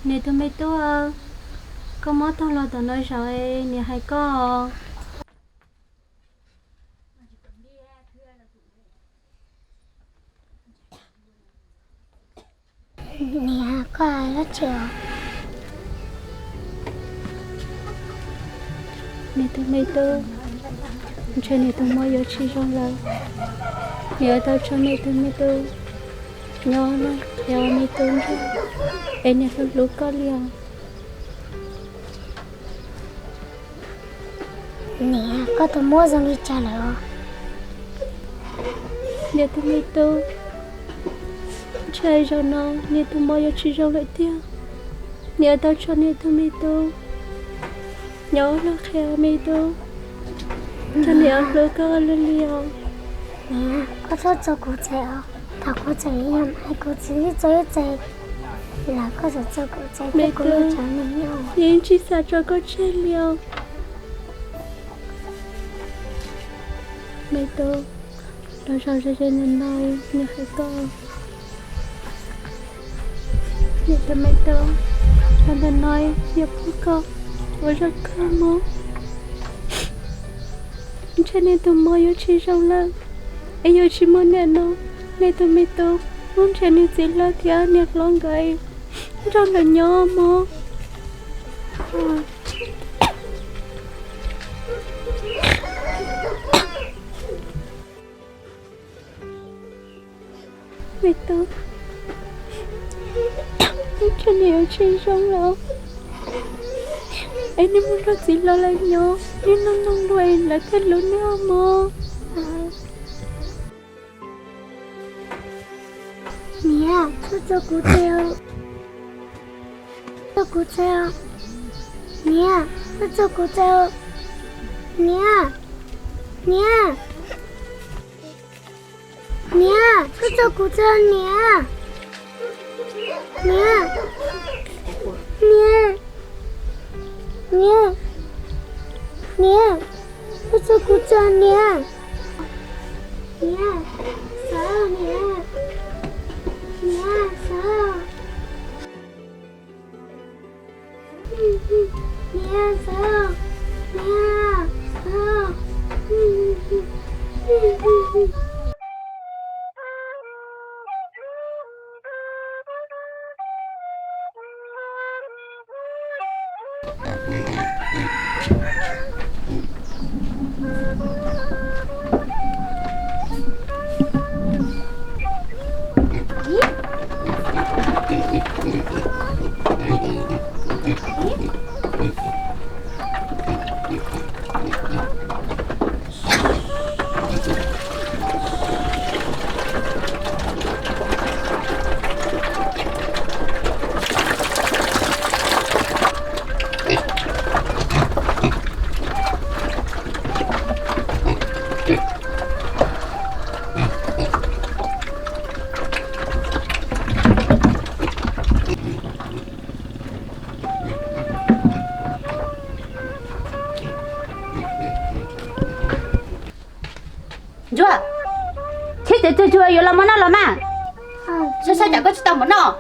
Niam tus me tub, koj mob taug los tom no zaum es niam hais koj. Niam, koj hais dab tsi os? Niam tus me tub, ntshe niam tus mob yuav tsis zoo lawm. Niam yuav tau tso niam tus me tub nyob no, es me tub ntshe es niam hlub hlub koj li os. Niam, koj tus mob zoo li cas lawm? Niam tus me tub, ntshe zaum no niam tus mob yuav tsis zoo lawm tiag. Niam tau tso niam tus me tub nyob los qhia me tub, koj niam hlub koj li li os. Niam, koj txhob txo kuv txhais os. Thaum kuv tseem yog me kuv txiv txo ib txhais lawm koj txhob txo kuv txhais me tub, yeej tsis xav tso koj tseg li os. Me tub, los zaum ze ze ntawm no, niam hais koj. Niam tus me tub, los ntawm no, niam pub koj ua zaj kawg mob. Ntshe niam tus mob yuav tsis zoo lawm, es yuav tsis muaj niam no. Niam tus me tub, hnub ntshe nws txiv hlob thiab niam hlob nkawd nrog nkawd nyob mog. Me tub, ntshe nws yuav tsis zoo lawm, es nws mus nrog txiv hlob lawv nyob, nws nug nug luag es lawv thiaj hlub nws mog. Niam, txhob txo kuv txhais. Txo kuv txhais. Niam, txhob txo kuv txhais. Niam, niam, niam, txhob txo kuv txhais niam. Niam, niam, niam, niam, txhob txo kuv txhais niam. Niam, sawv niam, niam, sawv. Niam, sawv, niam, sawv. Ntsuag, txhob txwv ntsuag, yuav los mov noj los mas. Sab sab tsam koj tsis tau mov noj.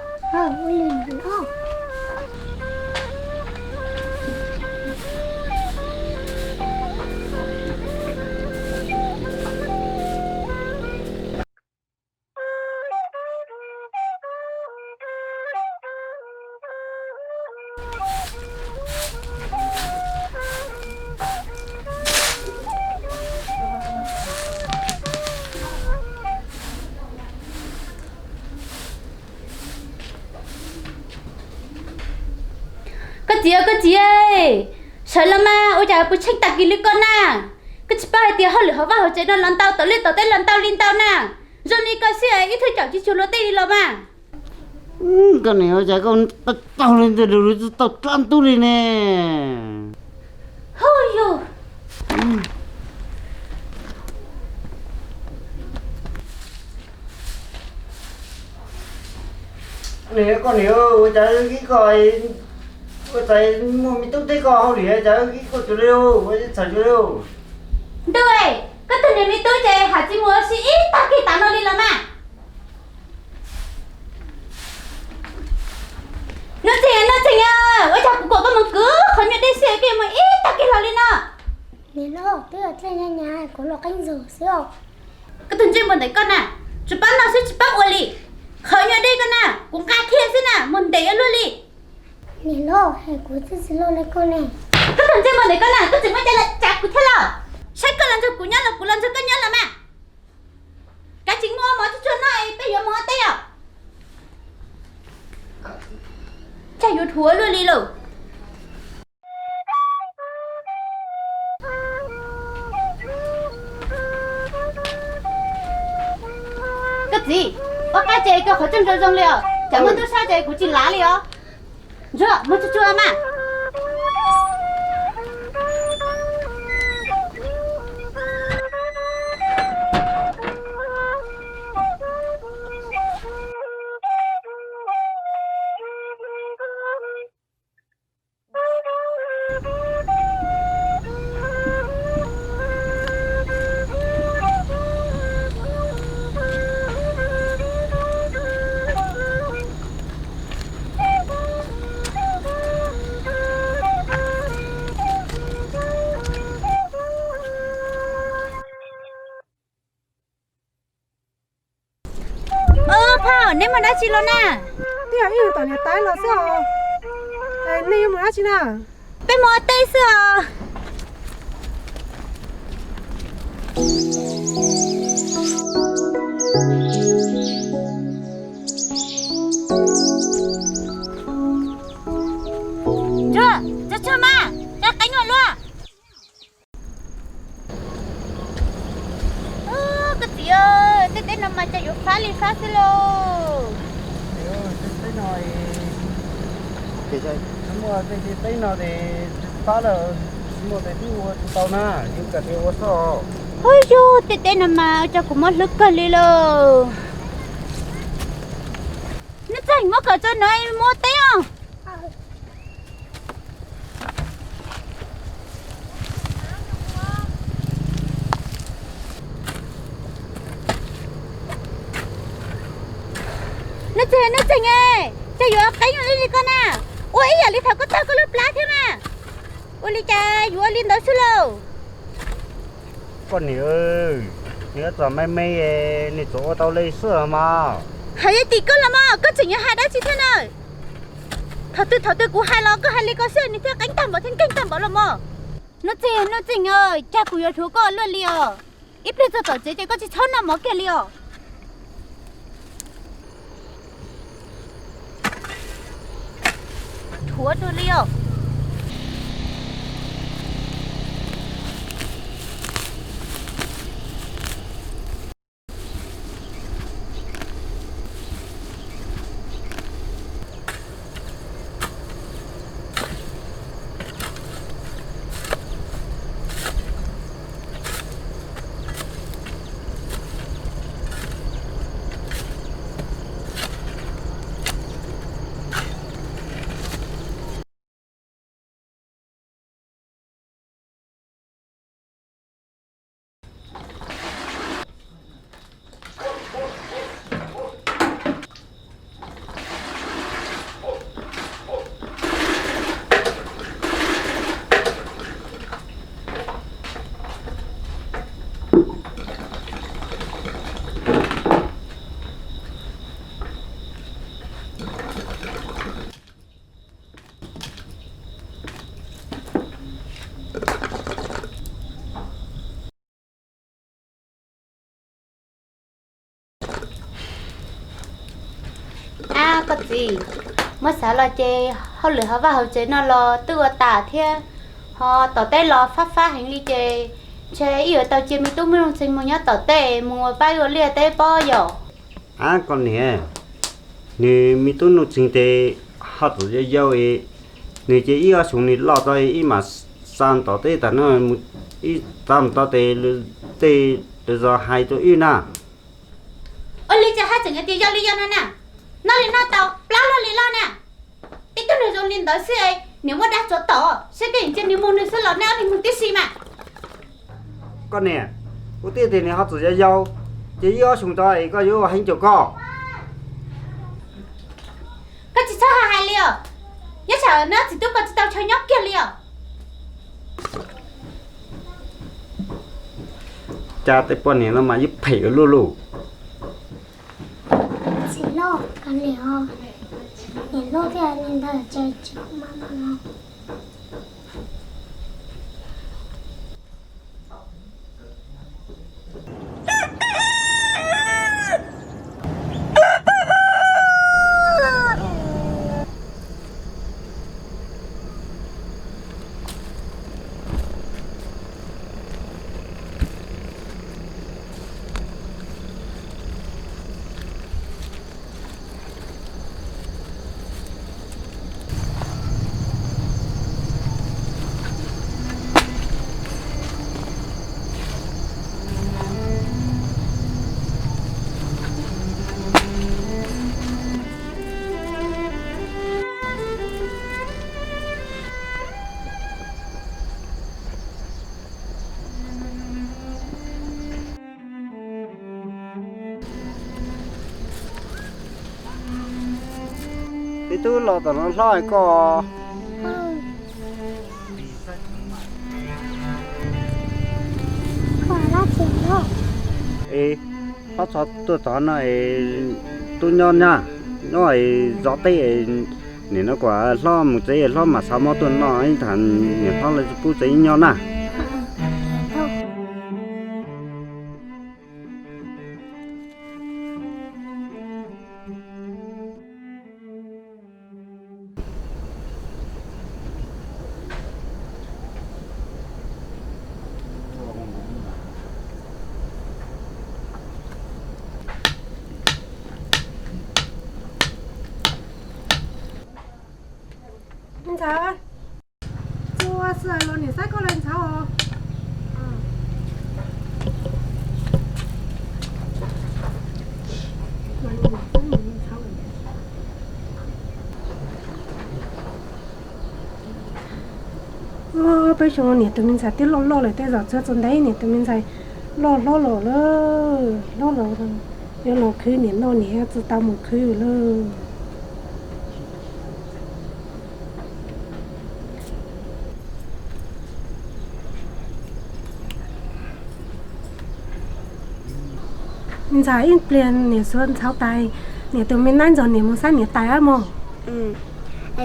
Koj txiv, koj txiv, sawv los mas, ua cas puas tsheej tag kis li koj na? Koj tsis paub hais tias hauj lwm hauv vaj hauv tsev no los ntau, tom liaj tom teb los ntau li ntau na. Zoo li koj xwb ib thwj caum tsis tshua luag tej li los mas. Koj niam, ua cas koj tau taug li ntawd, tau dlaab ntub li ne? Hu yug. Koj niam, ua cas ib koj, ua cas muaj me tub teb koj hauj lwm, cas ib koj cuag li, ua txhawj cuag li. Ntuj, koj tug niam me tub ces hais tsis mus ua si ib tag kis tas no li los mas. Nuj Txeeg, Nuj Kuv los qeeb zog xwb os. Koj tus ntsej muag ntawm koj na, tsis paub noj xwb tsis paub ua li. Qhov nyuag dej koj na, kuv nqa kiag xwb na, muag ntev luaj li. Niam loj, kuv txij txiv loj li koj ne. Koj tus ntsej muag ntawm koj na, koj tseem muaj cai los tsav kuv thiab los? Saib koj los nrog kuv nyob los kuv los nrog koj nyob los mas. Kav tsij muab mov tsuag tsuag noj, peb yuav mus ua teb os. Cas yuav dhuav luaj li lauj. Koj txiv, ua qab ces koj qhov rooj zoo zoo li os, tsam muaj tub sab ces kuv tsis lav li os. Ntsuag, muab tsuag tsuag mas. Phauj, neb mus dab tsi los na? Twb yog ib tug tom niam tais los xwb os. Nej yuav mus dab tsi na? Peb mus ua teb xwb os. Ntsuag, tsuag tsuag mas, qeeb qeeb ua luaj. Koj txiv, tej teb no mas cas yuav fab li fab xwb lauj. Tej teb no, tej teb no ces fab lawm, muaj tes twb ua tsis tau na, yeej kam tias ua xwb. Huab yug, tej teb no mas ua rau kuv mob hlwb kawg li lauj. Neb txeeg muab kom tso no mus ua teb os. Neb txeeg, neb txeeg, cas yuav qeeb ua li li koj na? Ua ib yam li thaum koj tawg koj lub plab thiab mas. Ua li cas yuav li ntawd xwb lauj? Koj niam, nws txom me me, nws tsuas ua tau li xwb mas. Hais li tim koj los mas koj tseem yuav hais dab tsi thiab na? Thaum twg thaum twg kuv hais los koj hais li ko xwb nws thiaj qeeb tag npaum thiab nkeeg tag npaum los mas. Nuj Txeeg, Nuj Txeeg, cas kuv yuav dhuav koj luaj li os? Ib pliag txog tom tsev ces koj tsis txhob noj mov kiag li os. Dhuav dua li os. Ab koj txiv, muab xav los ces hauj lwm hauv vaj hauv tsev no los twb ua tas thiab, ho tom teb los fab fab heev li ces ntshe ib yuav tau cia me tub Nuj Txeeg mus nyob tom teb mus ua pab ua liaj teb pob yom. Ab koj niam, nws me tub Nuj Txeeg tes ho txawm yau yau, nws ces ib ob xyoos nws loj txog ib mam xa tom teb tas no, ib xa mus tod tes tej lwm zos hais rau wb na. Ua li cas haj tseem tias yau li yau no na, noj li noj tau, plab loj li loj na. Tib tug neeg zoo li ntawd xwb, niam muaj dab tsuav tom, saib koj yeem cia nws mus nws xwb los nej ob leeg mus tib si mas. Koj niam, kuv twb tias nws ho txawm yau yau, ces ib ob xyoos tod es koj yuav ua heev caum koj. Koj tsis txhob hais li os, nyob tsam neb txiv tub koj tsis tau chaw nyob kiag li os. Cas tej poj niam no mas yeej phem ua luaj lauj. Txiv loj, koj niam, niam loj thiab niam ntawd ces tsis mam no. Tib tug los tom no hlob koj. Es hlob txhob tuaj tod no es tub nyob na, nyob es zov teb es nim no kuv hlob mus tsev hlob mam xav mob tuaj noj ib tham niam hlob lawv pub tsev nyob na. Ntxawm, txua xwb los niam saib koj li ntxhab os. Peb xyoo niam tus me ntxhais twb loj loj lawm, tej zaum txhua txhua ntawd niam tus me ntxhais loj hlob los lawm, hlob los yuav los khwv niam noj niam tsis tau mus khwv lawm. Me ntxhais, ib pliag niam xuav ntxhab tais, niam tus me naib ntxog niam mus saib niam tais mog.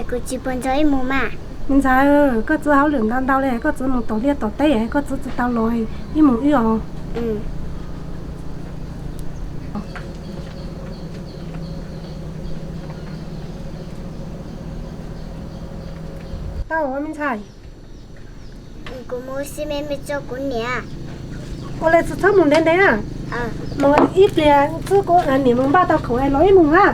Kuv tsis puas ntxog ib mus mas. Me ntxhais, koj txwv hauj lwm ntau ntau li, koj txwv mus tom liaj tom teb, koj txwv tsis tau los, ib mus wb os. Tau me ntxhais. Kuv mus xi me me rau kuv niam. Ua li txhob mus ntev ntev na. Mus ib pliag xwb kuv niam mus npaj tau khoom es los ib mus na.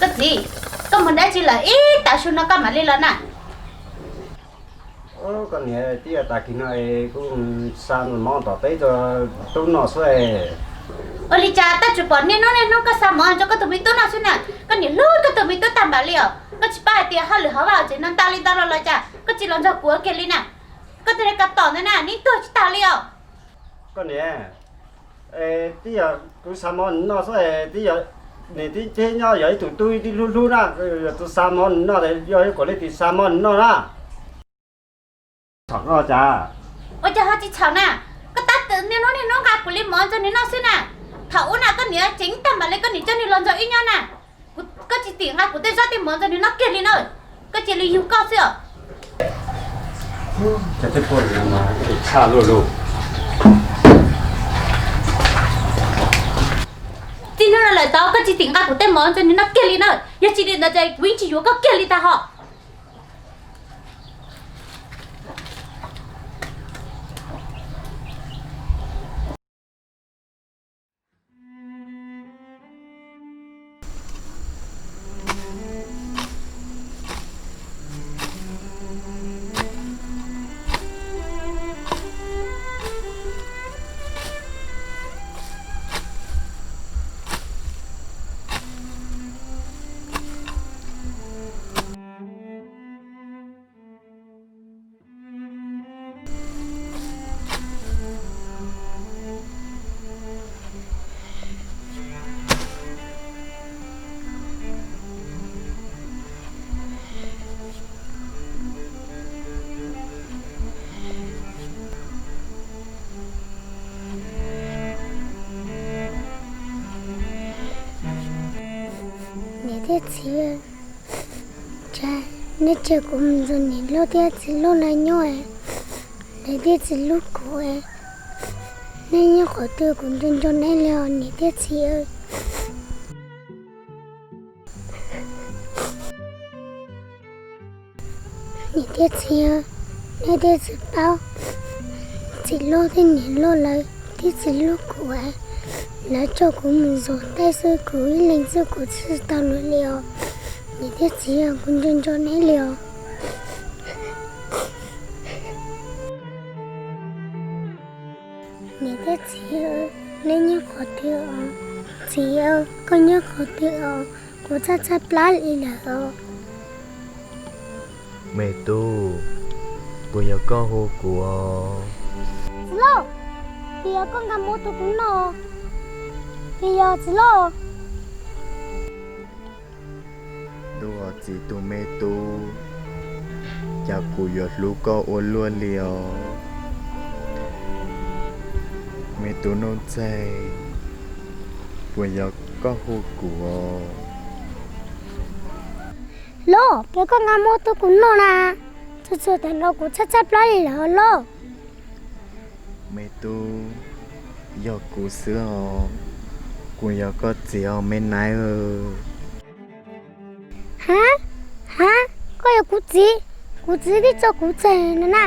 Koj txiv, koj mus dab tsi lawm ib tav su no koj mam li los na? Koj niam, twb yog tag kis no es kuv xa mov tom teb rau tub noj xwb. Ua li cas koj tsis pom niaj hnub niaj hnub koj xa mov rau koj tus me tub noj xwb na? Koj niam hlub koj tus me tub tag npaum li os, koj tsis paub hais tias hauj lwm hauv vaj hauv tsev no ntau li ntau los los cas koj tsis los nrog kuv ua kiag li na? Koj tus niam ko tom ntawd na, neb tuag tsis tag li os. Koj niam, twb yog kuv xa mov nws noj xwb, twb yog nws twb nyob yog ib tug tub hlub hlub na, yog tus xa mov nws noj, yog ib kom leej twg xa mov nws noj na. Txhaum no cas? Ua cas ho tsis txhaum na? Koj tab tom niaj hnub niaj hnub nqa kuv li mov rau nws noj xwb na. Thaum ub na koj niam ceev tag npaum li koj niam coj nws los nrog wb nyob na. Koj tsis tim nqa kuv tej zaub tej mov rau nws noj kiag li na. Koj cia li yug koj xwb os. Tshaj luaj luaj. Yog no lawm tod koj tsis tim nqa kuv tej mov ntxuag nws noj kiag li na, yog tsis li ntawd ces kuv yeej tsis yuav koj kiag li tas hos. Niam thiab txiv, nej cia kuv mus nrog niam loj thiab txiv loj lawv nyob, lawv thiaj tsis hlub kuv. Nej nyob qhov twg kuv nco nco neb li os niam thiab txiv. Niam thiab txiv, nej twb tsis paub, txiv loj thiab niam loj lawv twb tsis hlub kuv, lawv coj kuv mus zov tej xwb, kuv ib leeg xwb kuv tsis tau luag li os. Niam thiab txiv, kuv nco nco neb li os. Niam thiab txiv, neb nyob qhov twg os? Txiv, koj nyob qhov twg os? Kuv tshaib tshaib plab li lawm os. Me tub, puas yog koj hu kuv os? Txiv lauj, puas yog koj nqa mov tuaj kuv noj? Puas yog txiv lauj? Tus txiv tus me tub, cas kuv yuav hlub koj ua luaj li os? Me tub Nuj Txeeg, puas yog koj hu kuv os? Lauj, puas koj nqa mov tuaj kuv noj na? Txhua txhua tam no kuv tshaib tshaib plab li lawm lauj. Me tub, yog kuv xwb os, kuv yog koj txiv os me nab. Ha, ha, koj yog kuv txiv? Kuv txiv twb tso kuv tseg no na,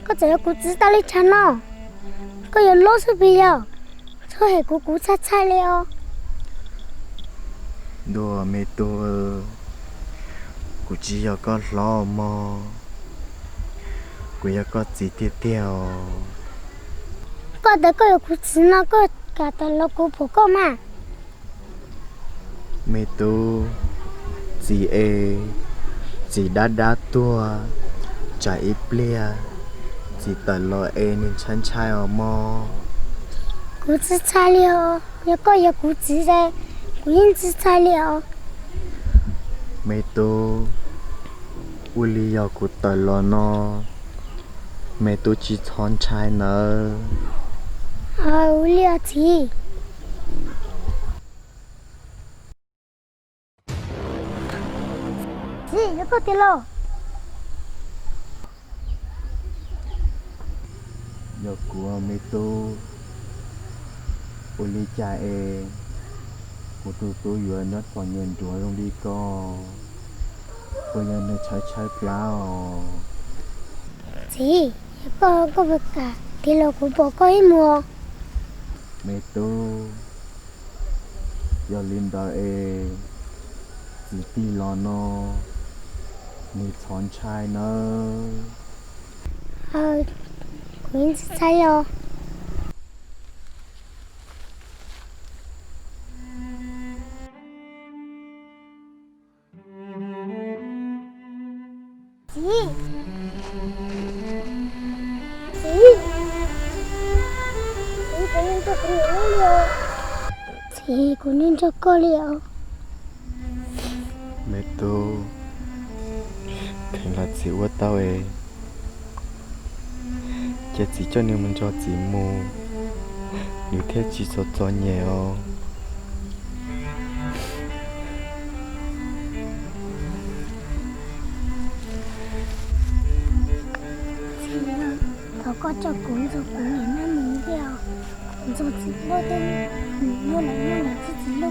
koj txawm yog kuv txiv tau li cas no? Koj yuav lob xwb puas yog? Txhob hem kuv, kuv tshaib tshaib li os. Ntuj me tub, kuv tsis yog koj hlob mog, kuv yog koj txiv tiag tiag os. Koj tias koj yog kuv txiv no koj kam tawm los kuv pom koj mas. Me tub, txiv es, txiv dab dab tuag, tsam ib pliag txiv tawm los es nws ntshai ntshai os mog. Kuv tsis ntshai li os, yog koj yog kuv txiv es kuv yeej tsis ntshai li os. Me tub, ua li yog kuv tawm los no, me tub tsis txhob ntshai nawb. Ua li os txiv. Txiv, yog koj tiag los? Yog kuv me tub. Ua li cas es kuv tus tub yuav nyob txom nyem nruav zoo li ko? Puas yog nws tshaib tshaib plab os? Txiv, yog koj, koj puas kam tig los kuv pom koj ib muag? Me tub, yog li ntawd es txiv tig los no, nws txhob ntshai nawb. Kuv yeej tsis ntshai os. Txiv, txiv, txiv, kuv nyob nco koj li os. Txiv, kuv nyob nco koj li os. Me tub, kheev los txiv ua tau es, cia txiv coj nws mus nrog txiv mus, nws thiaj tsis txom txom nyem os. Txiv, thov koj coj kuv nrog kuv niam nab mus thiab, kuv nrog txiv loj thiab niam loj lawv nyob lawm thiab txiv loj.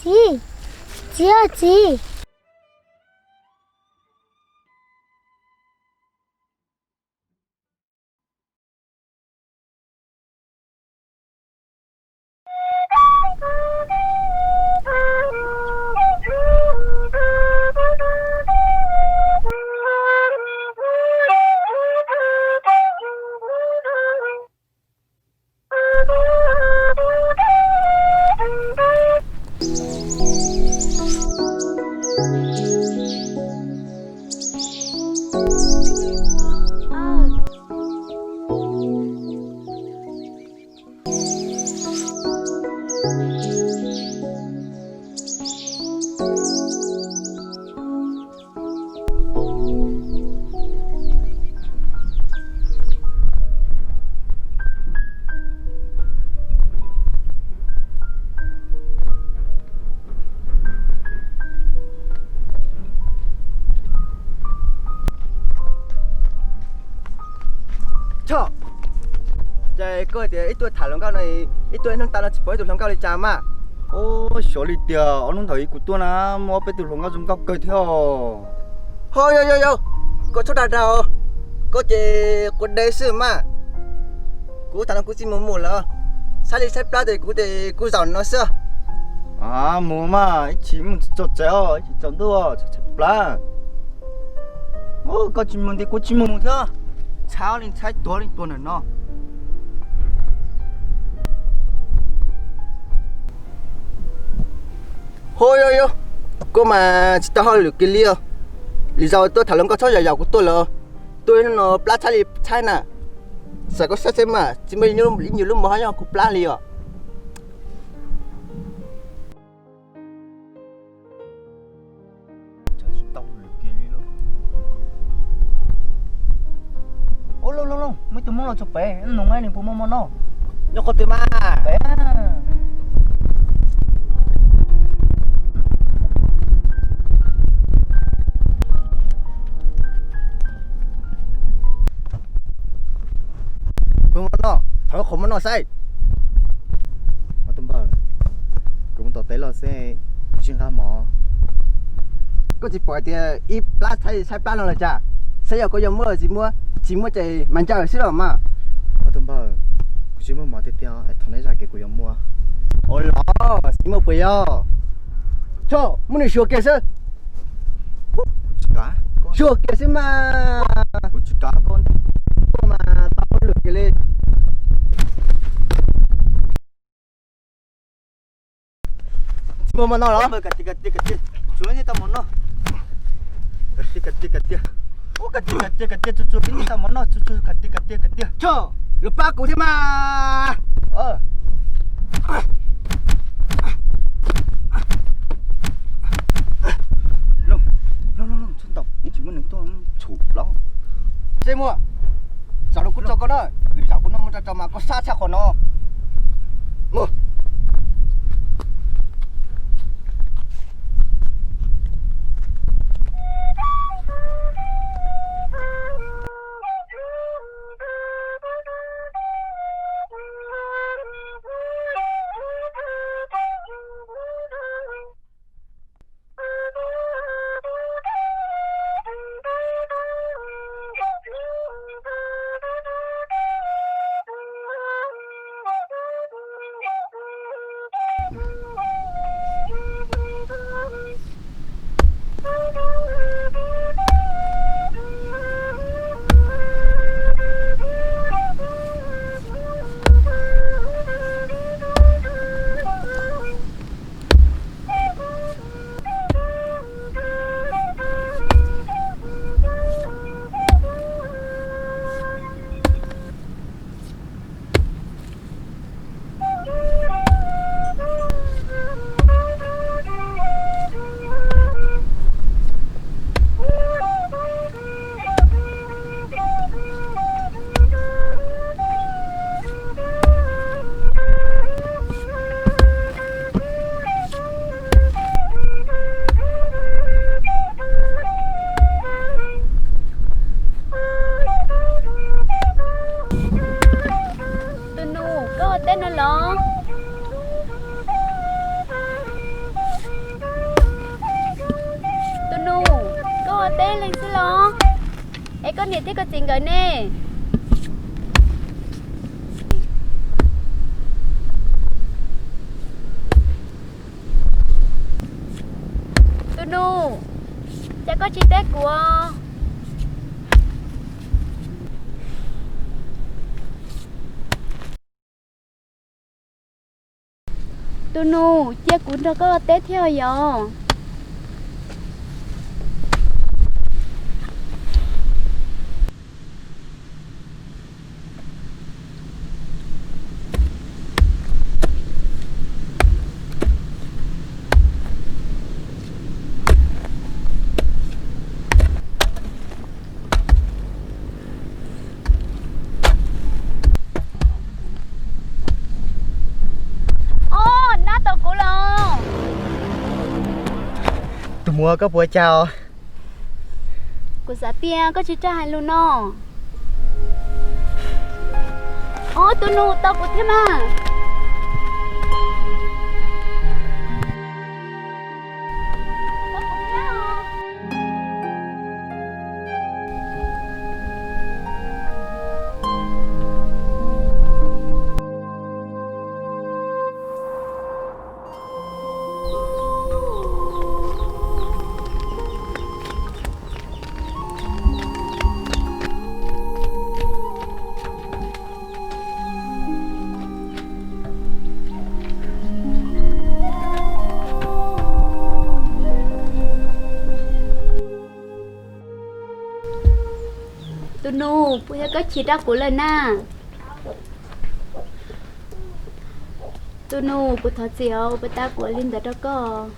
Txiv, txiv, txiv. Choj, ces koj tias ib tuaj tham hluas nkauj no, ib tuaj ib hnub tas no tsis pom ib tug hluas nkauj li cas mas. Ub, xyov li tiag, ob hnub ntawd kuv tuaj na, muaj ob peb tug hluas nkauj zoo nkauj kawg thiab os. Ho yog yog yog, koj txhob dag dag, koj ces quav dev xwb mas. Kuv tham no kuv tsis mus mus lawm, saib li saib plab ces kuv ces kuv zaum no xwb. Mus mas, ib chim mus txog tsev os, ib chim tsaus ntuj txog tsev plab. Koj tsis mus nti kuv tsis mus mus thiab, ntshai li ntshai tuag li tuag ntawm no. Ho yog yog, koj mas tsis tau hauj lwm kiag li os. Lwm zaus tuaj tham hluas nkauj txhob yaum yaum kuv tuaj lawm, tuaj no plab tshaib li tshaib na. Xav koj saib xwb mas tsis muaj ib nyuag lub mov ho nyob kuv plab li os. Ua loo loo loo, muaj ib tug Hmoob los txog pem, nug nws puas muaj mov noj. Nyob qhov twg mas? Puas muaj mov noj, thov qhov mov noj saib. Ob tug npawg, kuv mus tom teb los xwb, tsis nqa mov. Koj tsis pom tias ib plab tshaib tshaib plab no los cas? Saib yog koj yuav muab tsis muab, tsis muab ces mas ncaws xwb los mas. Ob tug npawg, kuv tsis muaj mov tiag tiag, thov neb zam kev kuv yuav muab. Ua los tsis muaj puas yog? Choj, muab nws xyuas kiag xwb. Xyuas kiag xwb mas. Kuv tsis kav koj ntag. Koj mas tau hauj lwm kiag li. Tsis muaj mov noj los? Tsuav tau mov noj. Tiag tiag tiag tiag. Ua ka tiag ka tiag ka tiag, txua txua peb tsis tau mov noj, txua txua ka tiag ka tiag ka tiag. Tso, los pab kuv thiab mas. Los, los, los, los, txhob ntaus, ib tsis muaj neeg tuaj tshum plaub. Seb muaj, zaum no kuv tso koj na, zaum kuv noj muaj tso tso mas koj sab tshaj qhov no. Mus. Tus nus, koj ua teb no los? Tus nus, koj ua teb leej xwb los? Es koj niam thiab koj txiv nkawd ne? Tus nus, cas koj tsis teb kuv? Tus nus, cia kuv nrog koj teb thiab yom. Ob, nab tau kuv los. Tus muam, koj puas cas os? Kuv xav tias koj tsis txawj hais lus no. Ob, tus nus, tau kuv thiab mas. Tus nus, puas yog koj chim rau kuv lawm na? Tus nus, kuv thov txim os, puas tas kuv ua li ntawd rau koj.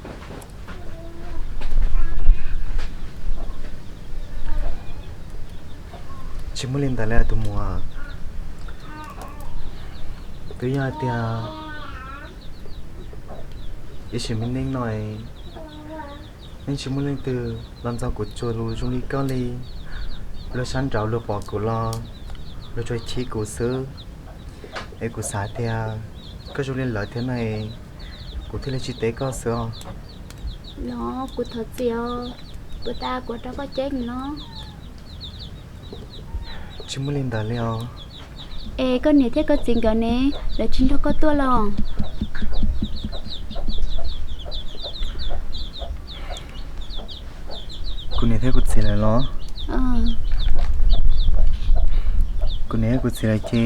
Tsis muaj li ntawd li tus muam. Twb yog hais tias ib sim me neej no es yeej tsis muaj leej twg los ntxog kuv txhua lus zoo li koj li. Luag sab nraud luag pom kuv los luag tsuas chim kuv xwb. Es kuv xav tias koj zoo li lawv thiab no es kuv thiaj li tsis teb koj xwb os. Los kuv thov txim os, puas tas kuv rau koj ceeb no. Tsis muaj li ntawd li os. Es koj niam thiab koj txiv nkawd ne, lawv tsis nrog koj tuaj los? Kuv niam thiab kuv txiv lawv los? Kuv niam thiab kuv txiv lawv ces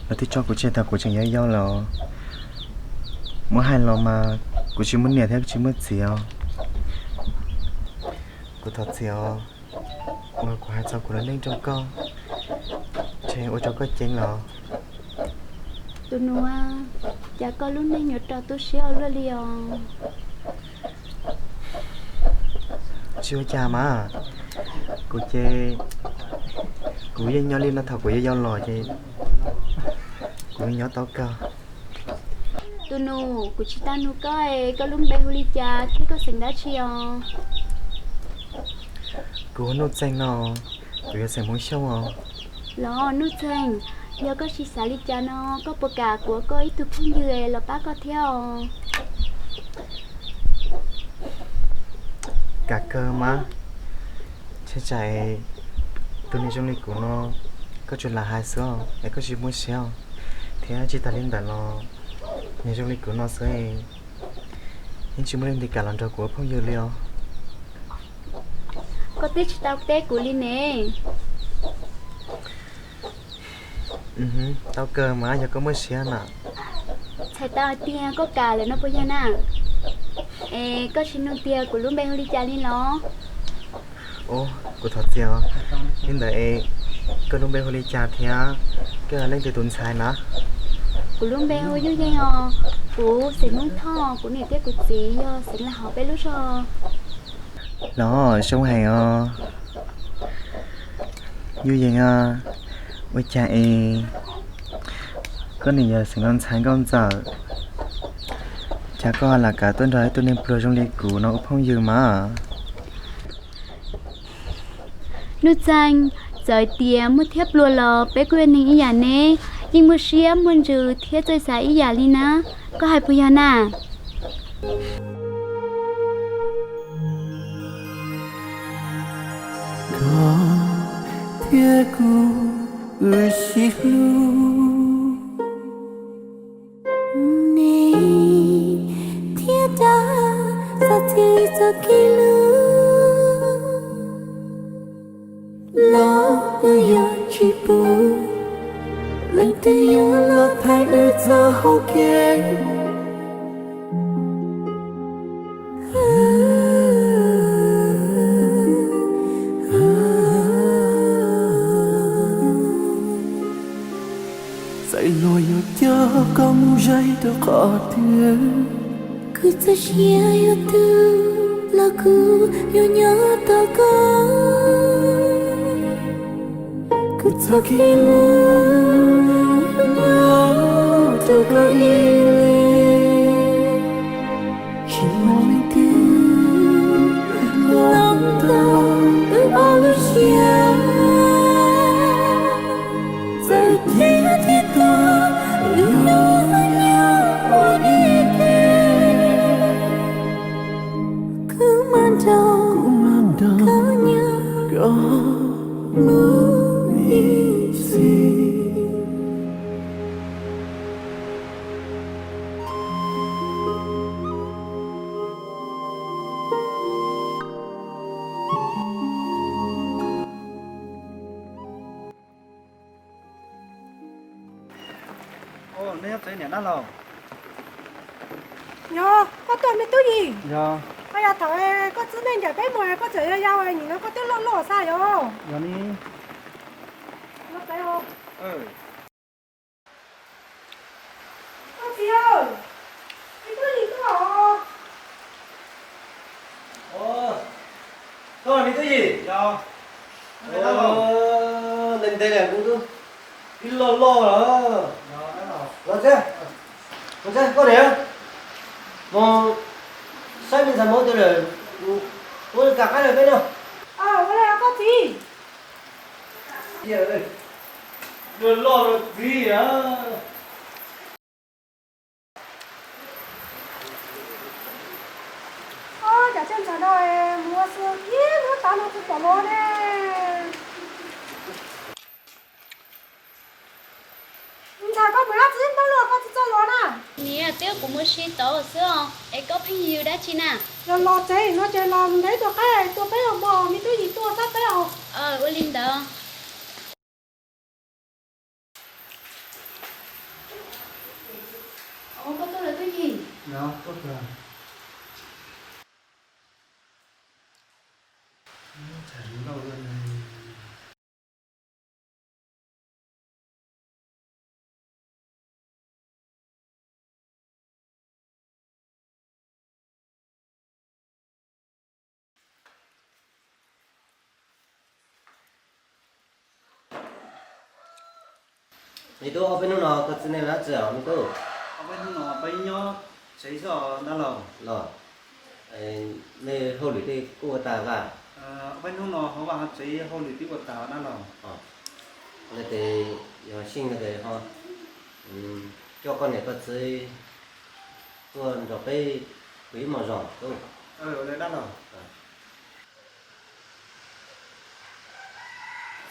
lawv twb tso kuv tseg thaum kuv tseem yau yau lawm. Muab hais los mas kuv tsis muaj niam thiab tsis muaj txiv os. Kuv thov txim os. uas kuv hais txog kuv lub neej rau koj, ntshe ua rau koj ceeb los? Tus nus, cas koj lub neej yuav rau tu siab ua luaj li os? Tsis ua cas mas, kuv ces kuv yeej nyob li no thaum kuv yau yau los ces kuv yeej nyob tau kawg. Tus nus, kuv tsis tau nug koj es koj lub npe hu li cas thiab koj xeem dab tsi os? Kuv hu Nuj Txeeg no, kuv yog xeem Hmoob Xyooj os. Los Nuj Txeeg, yog koj tsis xav li cas no, koj puas kam kuv ua koj ib tug phooj ywg los pab koj thiab os? Kam kawg mas, ntshe tsam tus neeg zoo li kuv no koj tsuas lam hais xwb es koj tsis muaj siab os. Thiab tsis tas li ntawd los, neeg zoo li kuv no xwb yeej tsis muaj leej twg kam los nrog kuv ua phooj ywg li os. Koj twb tsis tau teb kuv li ne. Tau kawg mas yog koj muaj siab na. Txhais tau hais tias koj kam lawm no puas yog na? Es koj tsis nug tias kuv lub npe hu li cas li los? Ub, kuv thov txim os. Li ntawd es koj lub npe hu li cas thiab koj yog leej twg tus ntxhais na? Kuv lub npe hu Yuj Yeej os. Kuv xeem Hmoob Thoj, kuv niam thiab kuv txiv yog xeem Laj Hauv peb lub zos. Los zoo heev os. Yuj Yeej, ua cas es koj niam yog xeem Looj Ntxhais Nkauj Ntxawm, cas koj lam kam tuaj nrog ib tug neeg pluag zoo li kuv no ua phooj ywg mas? Nuj Txeeg, txawm hais tias muaj thiab pluag los peb kuj yog neeg ib yam ne, yeej muaj siab muaj ntsws thiab txawj xav ib yam li na, koj hais puas yog na? Koj thiab kuv wb sib hlub, nej thiab dag xav txij txoj kev hlub los wb yuav tsis pub leej twg yuav los thaij wb txoj hau kev. Txawm luag yuav coj koj mus zaim rau qhov twg, kuv txoj sia yuav tu los kuv yuav nyob tos koj. Kuv txoj kev hlub nyob rau koj ib leeg, tsis muaj leej twg los tau wb ob lub siab. Txawm tias thiaj tuag, wb yuav nyob ua ib ke. Kuv mam nrog koj nyob mus ib txhis. Neb nyob tsev niam na los? Yog, koj tuaj me tub Yim? Yog. Koj yog thaum koj txwb neej ncaim peb mus koj tseem yau yau nim no koj twb loj loj xwb yog? Yog ni. Koj txiv, me tub Yim tuaj os. Koj me tub Yim, ntev ntev lawm kuv twb ib loj loj lawm. Los tsev, los tsev koj niam, mus saib me ntxhais Hmoob tiag lawm, kuv kam qab lawm peb no. Ua li koj txiv. Loj loj los txiv a. Cov tsiaj ntxhais no mus ua si ib hnub tav no tsis pom los ne. Ntxhais, koj mus dab tsi hnub luaj koj tsis txawj los na? Niam, twb kuv mus si tod xwb os, es koj pheej yws dab tsi na? Los los tsev no ces los ntev tuaj qaib tua peb os mog, me tub Yim tuaj xab peb os. Ua li ntawd. Koj tuaj lawm tub Yim. Ntxhais Hmoob Lauj, Me tub, ob peb hnub no koj txiv neej dab tsi os me tub? Ob peb hnub no peb nyob tsev xwb dab laug. Los, nej hauj lwm tej kuj ua tag? Ob peb hnub no hauv vaj hauv tsev hauj lwm twb ua tag dab laug. Ces yog xyeej no ces ho coj koj niam koj txiv tuaj nrog peb ua ib hmos zog tub. Dab laug.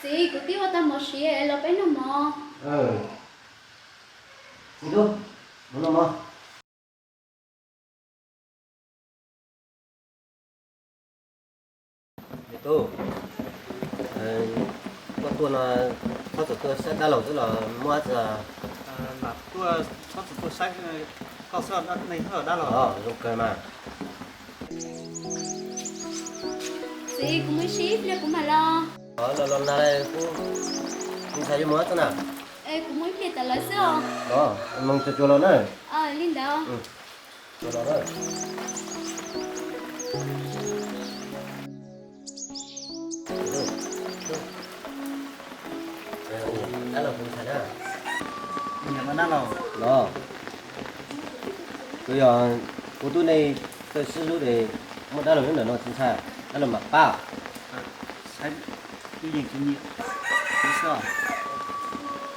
Txiv, kuv twb ua tag mov siav los peb noj mov. Me tub, mus noj mov. Me tub, koj tuaj no txhob txwm tuaj saib dab laug xwb los muaj dab tsi? Mas tuaj txhob txwm tuaj saib koj xwb, nej dab laug. Zoo kawg mas. Txiv, kuv mus ib pliag kuv mam los. Los los nag, kuv ntxhais yuav mus dab tsi na? Es kuv mus ib pliag tas lawv xwb os. Los, mus cuag cuag los na. Li ntawd. Los, kuv yog, kuv tub nej txawj sib hlub es muaj dab laug nyob ntawm no tsis ntshai, dab laug mam pab.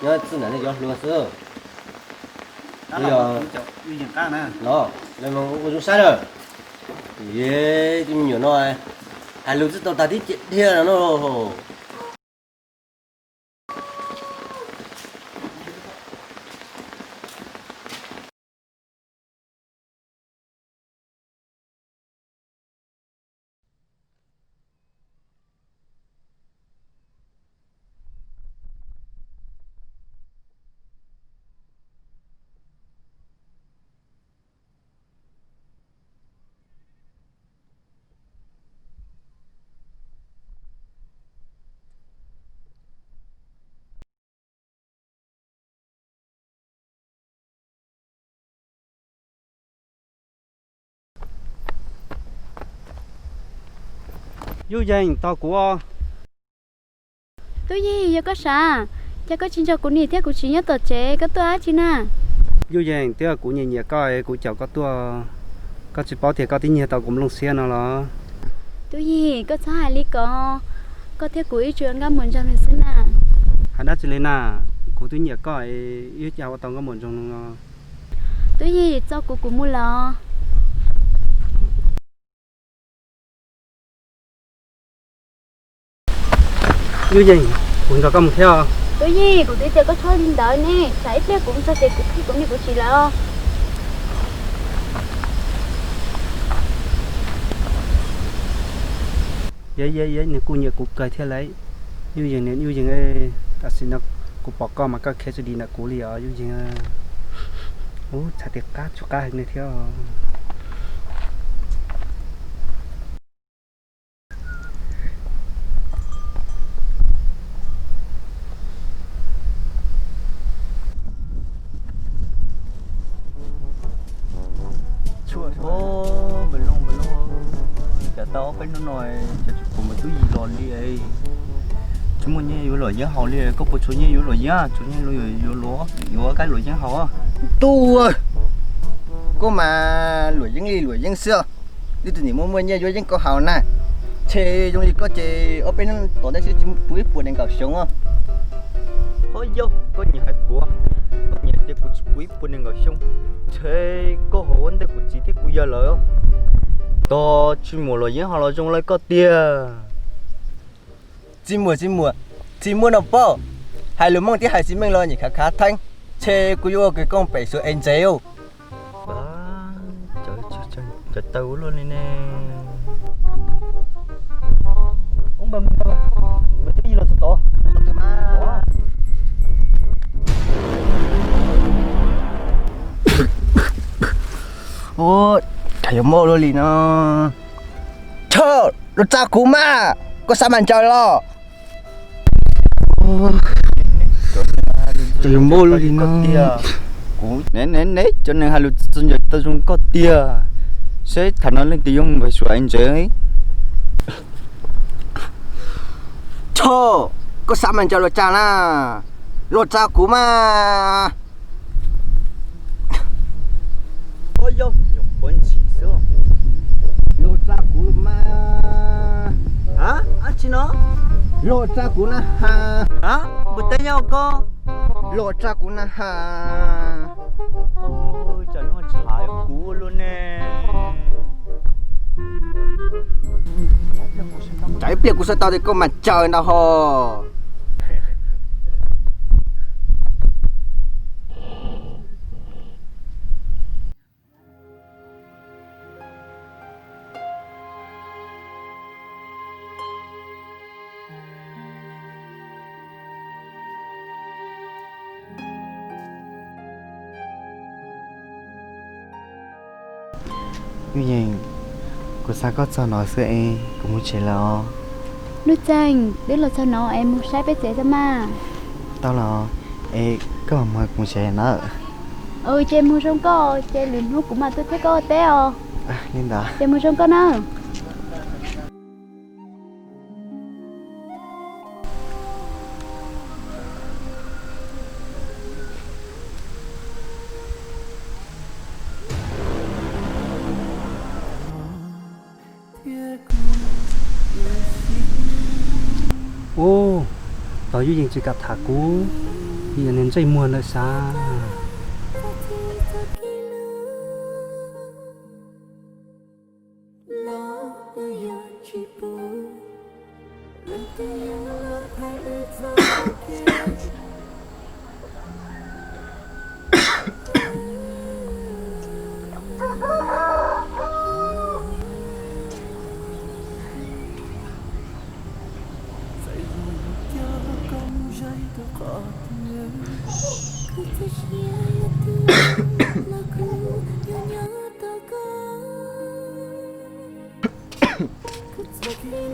Nyob txij ntawm nej cov hluas xwb. Los, ua zoo saib na. Yog tus me nyuam no hais lus tsis tau tag tib ce dhia no. Yuj Yees, tos kuv. Tub Yig, yog koj sav, cas koj tsis nrog kuv niam thiab kuv txiv nyob tom tsev, koj tuaj dab tsi na? Yuj Yees, twb yog kuv nyiam nyiam koj es kuv caum koj tuaj, koj tsis paub tias koj twb nyiag tau kuv nplooj siab no los? Tub Yig, koj txhob hais li ko, koj thiab kuv wb tsuas nkauj muam ntsoog xwb na. Hais dab tsi li na, kuv twb nyiam koj es wb cas ua tau nkauj muam ntsoog no. Tub Yig, txo kuv kuv mus los. Yuj Yees, kuv nrog koj mus thiab. Tub Yig, kuv twb tias koj txhob li ntawd ne, tsam ib pliag kuv mus txog ces kuv qhib kuv niam kuv txiv lawm. Yog, yog, yog, nws kuj nyiam kuv kawg thiab lauj. Yuj Yees, Yuj Yees, tam sim no kuv pom koj mas koj khiav tsis dim ntawm kuv li os Yuj Yees. Ub, txhais tes qab tsuj qab heev li thiab. Npawg Looj, Npawg Looj, cas tau ob peb hnub no cas tsis pom Tub Yig los li. Tsis muaj nyiaj yuav luam yeeb haus li, koj puas tshuav nyiaj yuav luam yeeb, tshuav nyiaj yuav, yuav kab luam yeeb haus? Tub, koj mas luam yeeb li luam yeeb xwb. Leej twg niam muaj muaj nyiaj yuav yeeb koj haus na. Ntshe zoo li koj ces ob peb hnub tom ntej xwb tsis pub ib puas nees nkaum xyoo os. Ho yog koj nyiam hais kuv, koj nyiam ces kuv tsis pub ib puas nees nkaum xyoo. Ntshe koj haus ua ntej kuv txiv thiab kuv yawg lawm. Tos tsis muaj luam yeeb haus los zoo li koj tiag. Tsis muaj, tsis muaj, tsis muaj no pob. Hais lus Hmoob thiab hais xwm meej los nyiam khav khav theeb. Ntshe kuv yuav ua kws kooj pem Suav es ntsev. Cov taw ua luaj li ne. Ub, npawg, npawg, npawg, Tub Yig los txog tod. Ub, cas yuav mob luaj li no. Choj, los tsa kuv mas, koj xav mas ncaws los. Cas yuav mob luaj li no. Kuv ne, ne, ne, cov neeg hais lus txog ncaws taw zoo koj tiag. Seb thaum no leej twg yuav mus pem Suav es ntsev. Choj, koj xav mas ncaws los tsa na. Luag tsa kuv mas. Luag tsa kuv mas. Dab tsi no? Luag tsa kuv na has. Npua teb nyob ko. Luag tsa kuv na has. Tsam no tshav kuv luaj ne. Tsam ib pliag kuv sawv tau ces koj mam tsaws ntag ho. Nuj Yees, kuv xa koj txog no xwb es kuv mus tsev lawm os. Nuj Txeeg, twb los txog no es mus saib peb tsev xwb mas. Tau los, es koj mam mus, kuv mus tsev nawb. Ces mus zoo koj, ces lwm hnub kuv mam tuaj thiab koj ua teb os. Li ntawd ces mus zoo koj nawb. Ub, tos Nuj Yees tsis kam tham kuv, yog niag ntsej muag ntawd sav.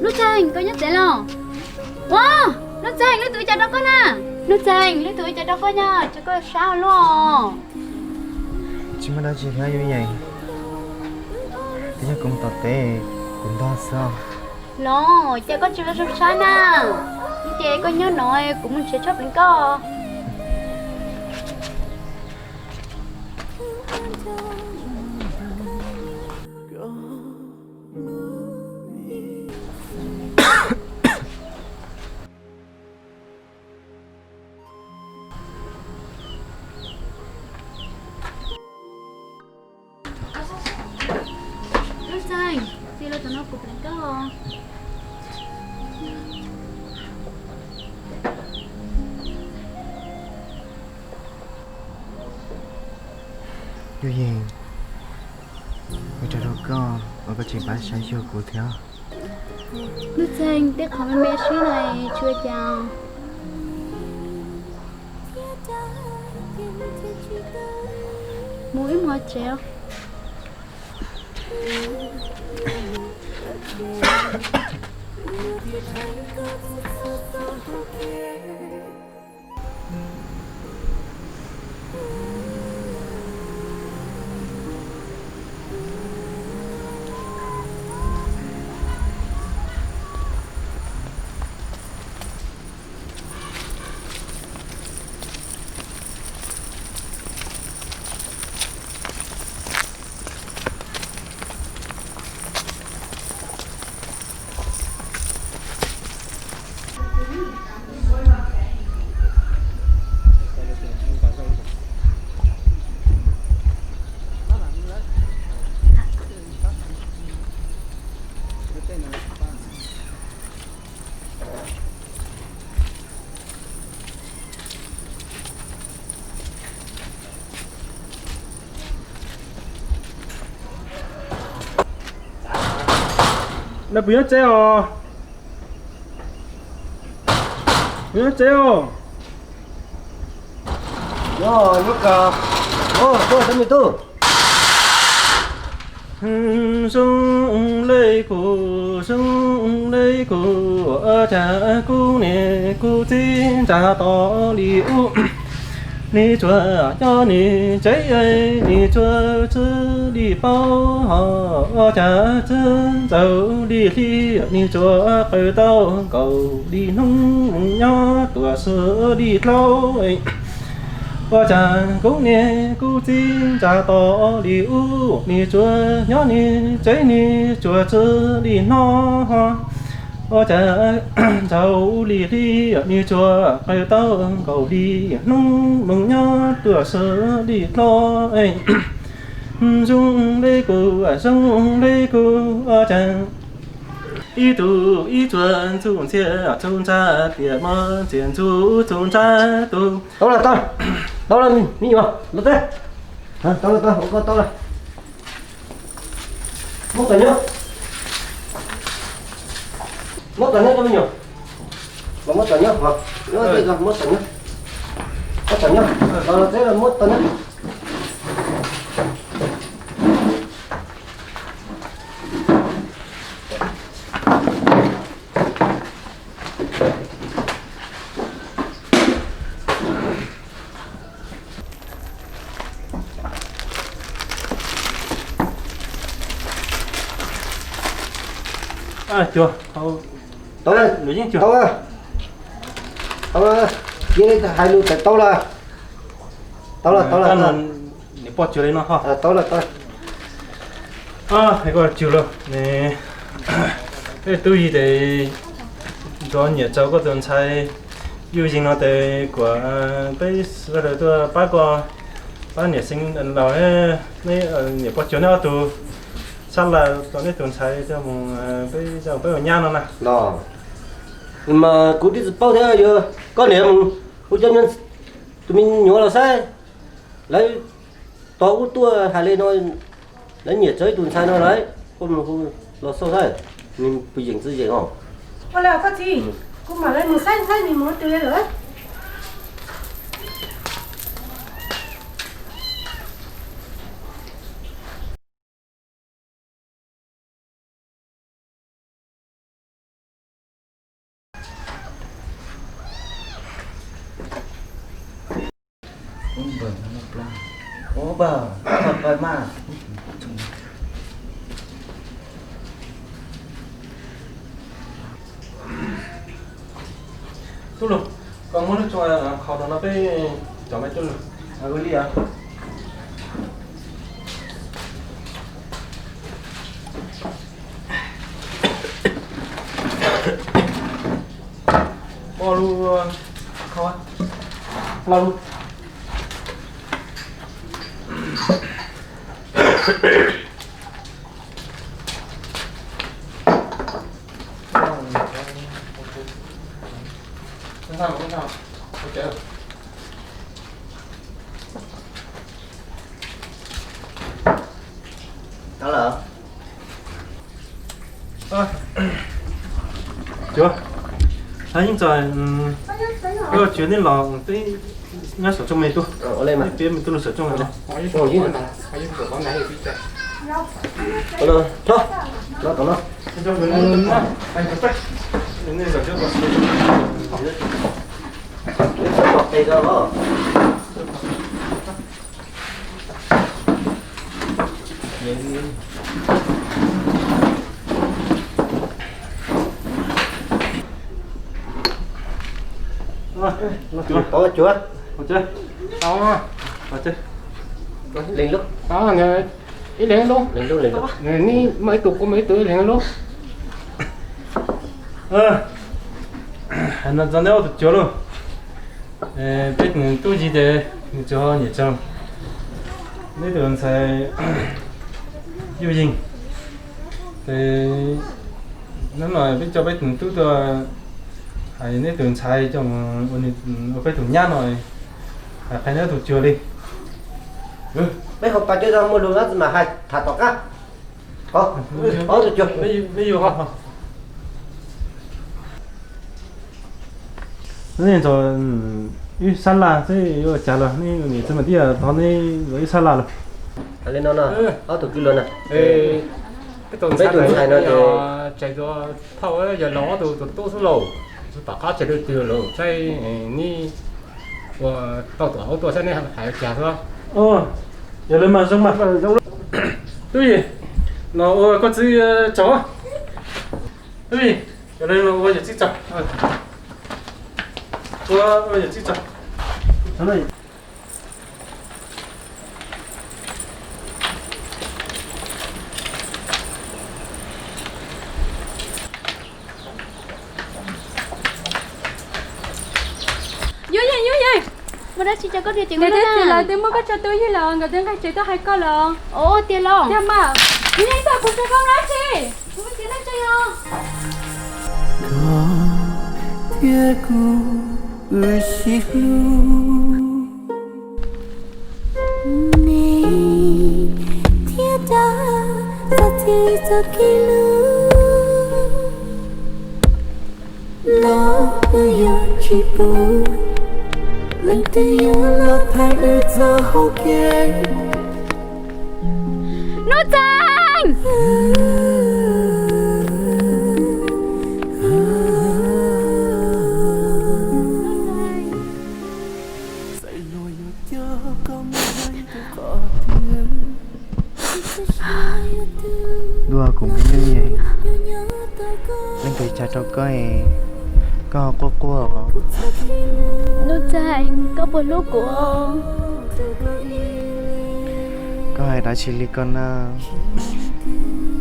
Nuj Txeeg, koj nyob tsev los? Ua, Nuj Txeeg, leej twg ua cas rau koj na? Nuj Txeeg, leej twg ua cas rau koj nyob, tsis koj sab luaj. Tsis muaj dab tsi thiab Nuj Yees, twb yog kuv mus tom teb, kuv ntog xwb. Los cas koj tsis los zoo sab na? Ces koj nyob no, kuv mus nrhiav tshuaj pleev koj. Nuj Txeeg, txiv los tom no kuv pleev koj. Nuj Yees, ua tsaug rau koj uas koj tsis pab saib xyuas kuv thiab. Nuj Txeeg, tej qhov me me xwb na, tsis ua cas. Mus wb mus tsev. Nab, puas nyob tsev os? Puas nyob tsev os? Nyob, nyob kawg. Ov, koj tab me tub. Zoo le kuv, zoo le kuv, cas kuv niam kuv txiv nrad tod li ub. Nws tsuas nyob nws tsev, nws tsuas txwj li paub, ua cas txwj ntxaus li hli, nws tsuas qw tau nkaus li hnub, mus nyob tuaj xws li hlau. Ua cas kuv niam kuv txiv ntsa tos li ub, nws tsuas nyob nws tsev, nws tsuas txwj li hno. Ua cas ntxaus li hli, nws tsuas qw tau nkaus li hnub, mus nyob tuaj xws li hlau. Zoo li kuv, zoo li kuv, ua cas ib tug ib txuas ntxuj ntxhiab txuj ntxhab, tiam mog txias ntxuj txuj ntxhab tus. Tau lawm, tau, tau lawm me nyuam, los teb. Tau lawm, tau, ua koj tau lawm. Muab tom nyob, muab tom nyob cov me nyuam. Los muab tom nyob, muab tom nyob, muab tom nyob, los los teb los muab tom nyob. Cuag, tau, lus yeej cuag, tau, tau, cia hais lus tawm tau lawm, tau lawm, tau lawm, niam poj cuag li no ho, tau lawm, tau. Hais koj cuag lawm ne, peb tub yig tes nrov nyiam txaus koj tus ntxhais Yuj Yeej no tes kuam peb sawv daws tuaj pab koj, pab niam Xeev Laus, niam poj cuag neb ob tug sab laj rau neb tus ntxhais coj mus, peb coj peb ua nyab no na. Los mas kuv twb tsis paub thiab, yog koj niam mus hu cov tus me nyuam los saib, lawv tos ub tuaj hais li no, lawv nyiam txawv ib tug ntxhais no lawm, koj mus hu los xauj saib, nws puas yeem tsis yeem os. Ua li koj txiv, kuv mam li mus saib saib nws mus twg li lawm. Tub Lug, koj muab lub tshuaj khau rau no peb cov me tub Lug. Li os. Poj lub, kho, poj lub. Tau lawm. Cuag, yeej txog, cuag nej los peb nyob saum tsooj me tub, peb me tub lug saum tsooj no. Tau cuag, lees lub, ib leeg lub, nej muaj ib tug kuv muaj ib tug, ib leeg lub. Hais no txog neb ob tug cuag lauj, peb tub yig ces nws tsuas nyiam txog neb tus ntxhais Yuj Yeej. Ces hnub no peb coj peb tus tub tuaj hais neb tus ntxhais coj mus ua peb tus nyab no, hais qhia neb ob tug cuag li. Peb hauv pas cov zog muaj lus no tsis mam hais, tham tom qab. Ob tug cuag, peb yug ho. Nej ntxog ib sab laj xwb yuav cas los nej niam txiv mas tib yam thov nej ntxog ib sab laj los. Hais li no no, ob tug kwv luag na, peb tus ntxhais no ces tseem tua thauj yog laus ob tug tus tub xwb lauj, tom qab tseem lwj twg lauj, saib neb Ua tau tuam hauv tuaj saib nej hais ua cas xwb. Yog li mas zoo mas. Tub Yig, los ua koj txiv tsaug. Tub Yig, yog li los ua yawm txiv tsaug. Ua, ua yawm txiv tsaug. Yus yeej, yus yeej, muaj dab tsi rau koj tiag ces, twb muab koj tso Tub Yig los nkawd twb nqis tsev tuaj hais koj los. Tiag los? Tiag mas, yus yeej tau kuv tso koj dab tsi? Kuv tias nej tso yog. Koj thiab kuv wb sib hlub, nej thiaj tau txoj kev, txoj kev hlub los wb yuav tsis pub leej twg yuav los thaij wb txoj hau kev. Nuj Txeeg! Dua kuv me nyuj, leej twg ua cas rau koj es koj ho quaj quaj? Nuj Txeeg, koj puas hlub kuv? Koj hais dab tsi li ko na?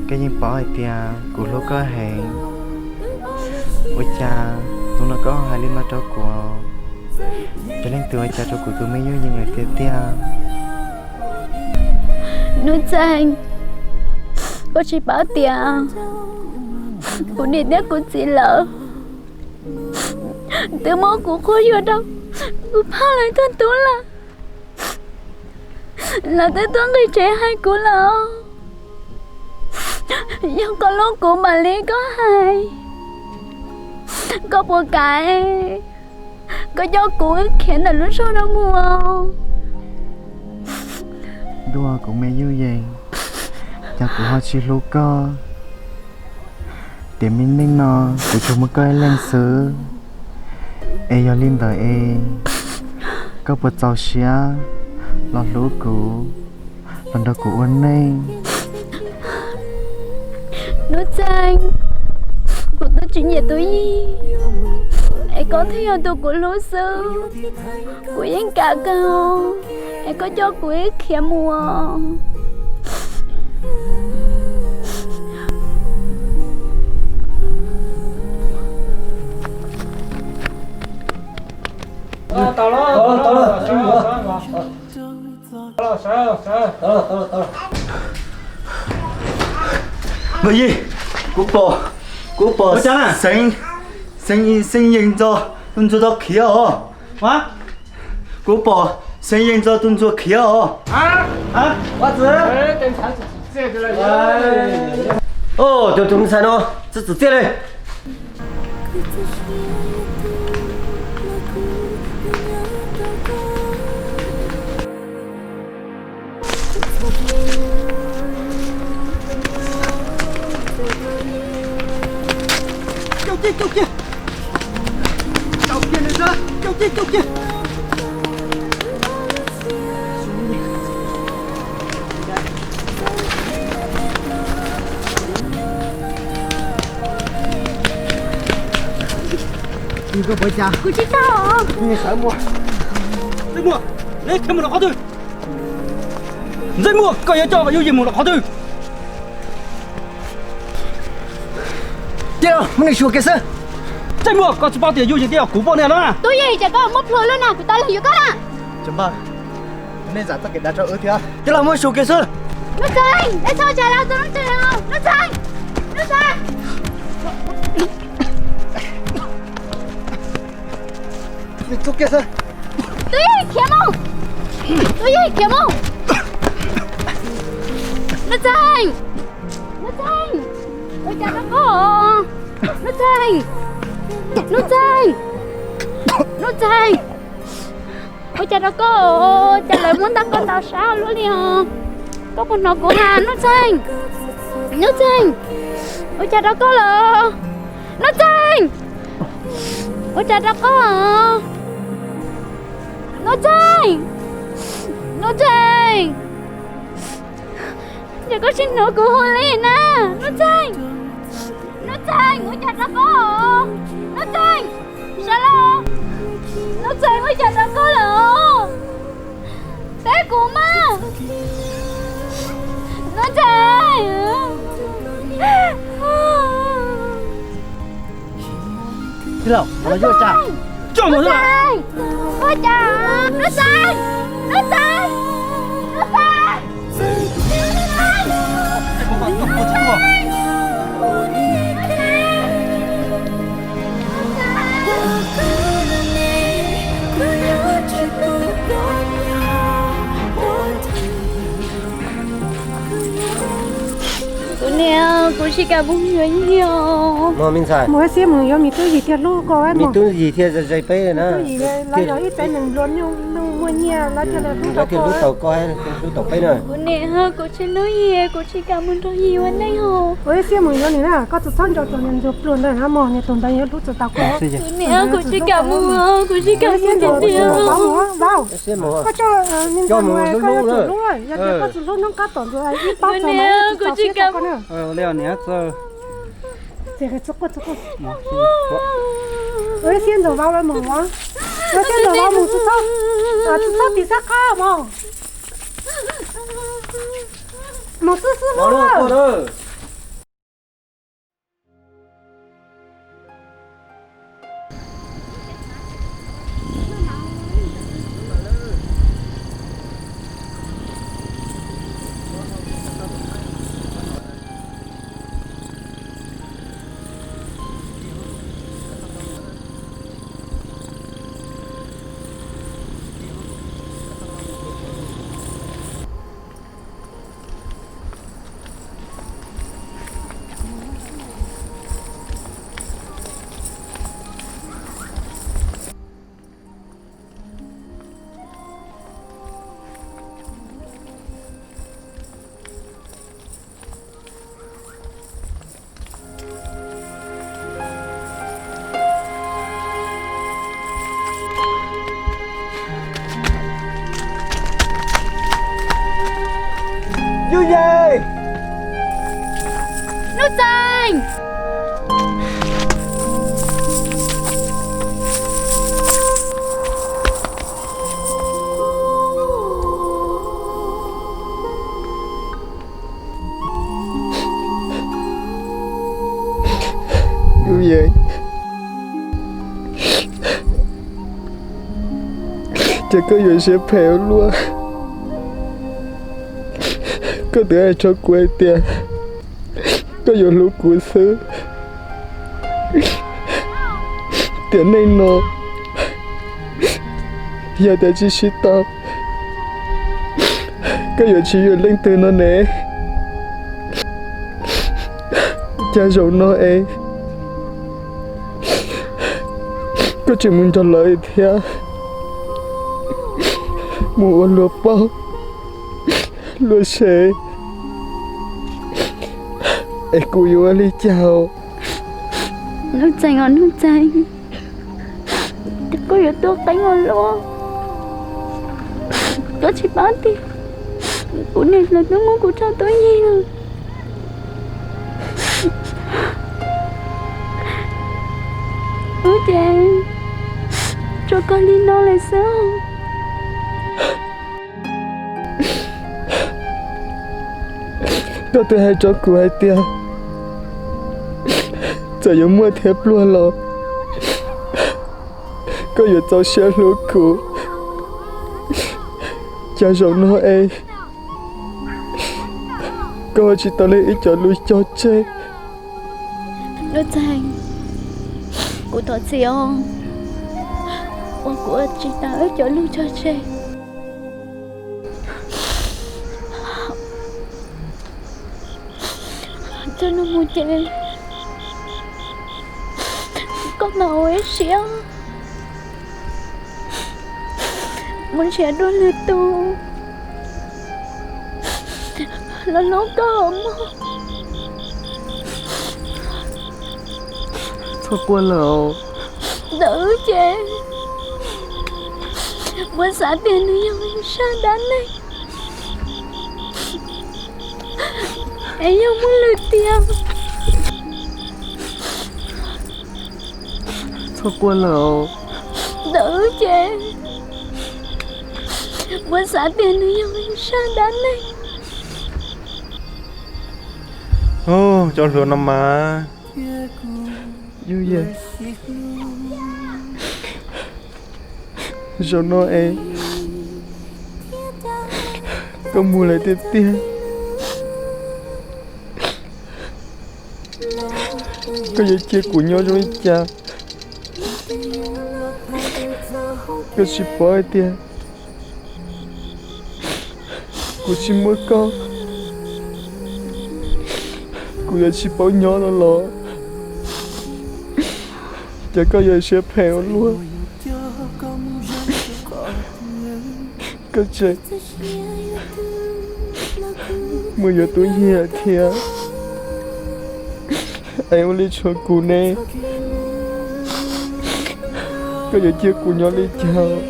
Koj yeej paub hais tias kuv hlub koj heev. Ua cas hnub no koj hais li no rau kuv? Yog leej twg ua cas rau kuv tus me nyuj yeej tiag tiag? Nuj Txeeg, koj tsis paub tias kuv niam thiab kuv txiv lawv twb muab kuv qhuab yuav rau kuv pog lawv tug tub lawm. Lawv twb tuaj nqis tsev hais kuv lawm. Yog koj hlub kuv mam li koj hais, koj puas kam koj coj kuv wb khiav ntawm lub zog no mus? Dua kuv me nyuj yeej, cas kuv ho tsis hlub koj? Tiam me neej no kuv tsuas muaj koj ib leeg xwb, es yog li ntawd es koj puas txaus siab los hlub kuv, los nrog kuv ua neej? Nuj Txeeg, kuv twb tsis nyiam Tub Yig, es koj thiaj yog tus kuv hlub xwb. Kuv yeej kam kawg, es koj coj kuv wb khiav mus. Nkauj Yig, kuv pom, kuv pom Xeeb, Xeeb, Xeeb Yeej Ntxo tus ntsuag tau khiav os. Kuv pom Xeeb Yeej Ntxo tus ntsuag khiav os. Tus ntxhais no txawm txawm txiaj li. Caum kiag, caum kiag. Caum kiag nws, caum kiag, caum kiag. Kuv tsis tau. Sawv mus. Ntxawm Muaj, neb khiav mus rau qhov twg? Ntxawm Muaj, koj yuav coj Yus Yig mus rau qhov twg? Tij laug, muab nws xyuas kiag xwb. Ntxawm Muaj, koj tsis paub tias Yus Yig twb yog kuv poj niam no na. Tub Yig, tsam koj muab plhuav lub na, kuv tau leej yuav koj na. Tsis npaj, neb zam txoj kev dav rau wb thiab. Tij laug, muab xyuas kiag xwb. Nuj Txeeg, nej txhob tsa lawv tus Nuj Txeeg, Nuj Txeeg, Nuj Txeeg. Nws txo kiag xwb. Tub Yig khiav mus. Tub Yig khiav mus. Nuj Txeeg. Nuj Txeeg. Ua cas rau koj? Nuj Txeeg. Nuj Txeeg. Nuj Txeeg. Ua cas rau koj? Cas lawv muab ntaub koj ntaus sab luaj li os? Koj puas hnov kuv hais, Nuj Txeeg? Nuj Txeeg. Ua cas rau koj lawm? Nuj Txeeg. Ua cas rau koj? Nuj Txeeg, Nuj Txeeg, cas koj tsis hnov kuv hu li na? Nuj Txeeg, Nuj Txeeg, ua cas rau koj? Nuj Txeeg, sawv los. Nuj Txeeg, ua cas rau koj lawm? Teb kuv mas. Nuj Txeeg. Tij laug, los yuav cas? Coj mus xwb. Ua cas? Nuj Txeeg, Nuj Txeeg, Nuj Txeeg. Kuv niam, kuv tsis kam mus yuav nyiaj. Mus ib xiab mus yuav me tub yig thiaj hlub koj, me tub yig thiaj ze peb na. Los yog ib peb nees nplua nuj muaj nyiaj lawv thiaj hlub tau koj, hlub tau peb na. Kuv niam, kuv tsis hlub yig, kuv tsis kam mus nrog yig ua neej os. Mus ib xiab mus yuav nws na, koj tsis txhob nco tus niag ntsuag pluag ntawd na mog, niag tus ntawd yuav hlub tsis tau koj. Kuv niam, kuv tsis kam mus, kuv tsis kam mus tiag tiag. Vauv, koj coj me ntxhais mus, koj yuav tsum hlub, yog tias koj tsis hlub hnub qab tom ntxuav ib pab txog no kuv tsis kam mus. Ua ib xiab ntxuag vauv mus, ua ib xiab ntxuag vauv mus, tsis txhob, tsis txhob tiv sab qab mog. Mus xwb xwb mog. Yus Yees! Nuj Txeeg! Yus Yees, ces koj yuav siab phem ua luaj. Koj twb hais rau kuv hais tias koj yuav hlub kuv xwb. Tiam neej no yog tias tsis sib tau, koj yuav tsis yuav leej twg no ne? Cas zaum no es koj tseem mus nrog lawv thiab, mus ua luag paub luag sev, es kuv yuav ua li cas? Nuj Txeeg os Nuj Txeeg, koj yuav tuag qeeb ua luaj. Koj tsis paub tias kuv niam lawv twb muab kuv rau tub yig lawm. Wb ces tsuas koj li no lawm xwb. Koj twb hais rau kuv hais tias txawm yuav muaj thiab pluag los koj yuav txaus siab hlub kuv. Cas zaum no es koj ua tsis tau li wb cov lus cog tseg. Nuj Txeeg, kuv thov txim os, uas kuv ua tsis tau wb cov lus cog tseg. Txog no mus ces koj mam ua ib siab mus nrhiav dua lwm tus los hlub koj mog. Txhob quaj lawm. Ntawd ces Muab xav tias nws yog sab dab neeg, es yog muaj lwm tiam. Txhob quaj lawm. Ntawd ces muab xav tias nws yog sab dab neeg. Cov hluas no mas, Yuj Yais, zaum no es koj mus lawm tiag tiag. Koj yuav cia kuv nyob zoo li cas? Koj tsis paub hais tias kuv tsis muaj koj, kuv yuav tsis paub nyob no los? Ces koj yuav siab phem ua luaj. Koj tseem mus yuav tub yig thiab, es ua li tshuav kuv ne, koj yuav cia kuv nyob li cas?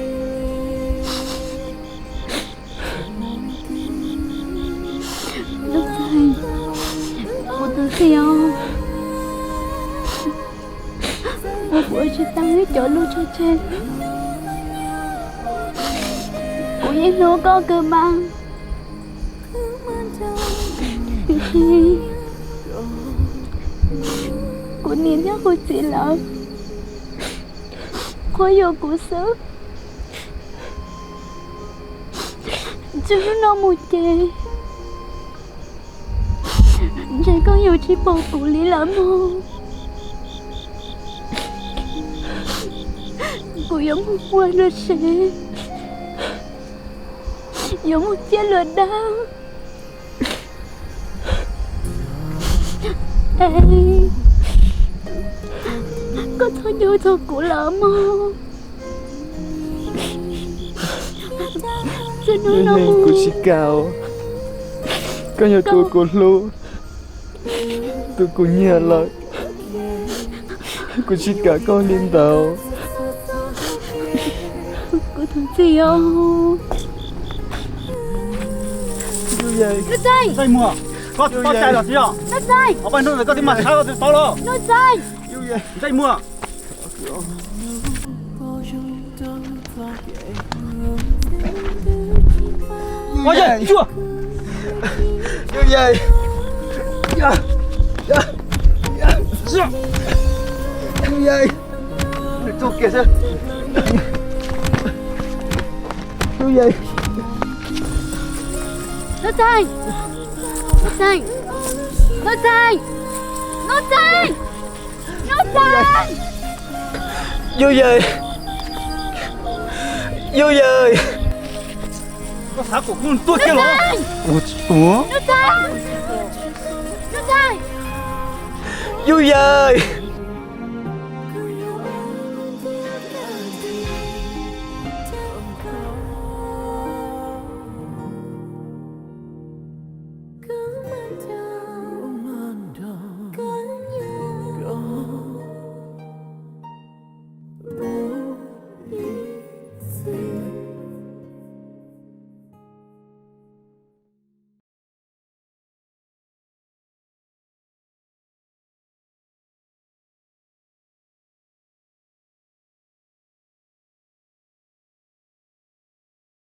Kuv tus txiv os, kuv ua tsis tau ib cov lus tso tseg. Kuv yeej hlub koj kawg mas, tiam sis kuv niam thiab kuv txiv lawv qhuab yuam kuv xwb. Txij hnub no mus ces ntshe koj yuav tsis pom kuv li lawm mog. Kuv yuav mus ua luag sev, yuav mus ciaj luag dab. Es koj txhob nco txog kuv lawm mog. Txij hnub no kuv tsis kam. Koj yog tus kuv hlub, tus kuv nyiam lawm. Kuv tsis kam koj li ntawd. Kuv tus txiv os. Nuj Txeeg, koj tsis txhob cais los txiv os. Nuj Txeeg, poj hnub ntawd koj twb mag tshab koj twb paub los. Nuj Txeeg, Nuj Txeeg muag. Nuj Txeeg, Nuj Txeeg, Nuj Txeeg, Nuj Txeeg, Nuj Txeeg, Nuj Txeeg, Nuj Txeeg. Nuj Yais, Nuj Yais, koj xav kom kuv tuag kiag los? Kuv tsis tuag. Nuj Txeeg, Nuj Txeeg, Nuj Yais.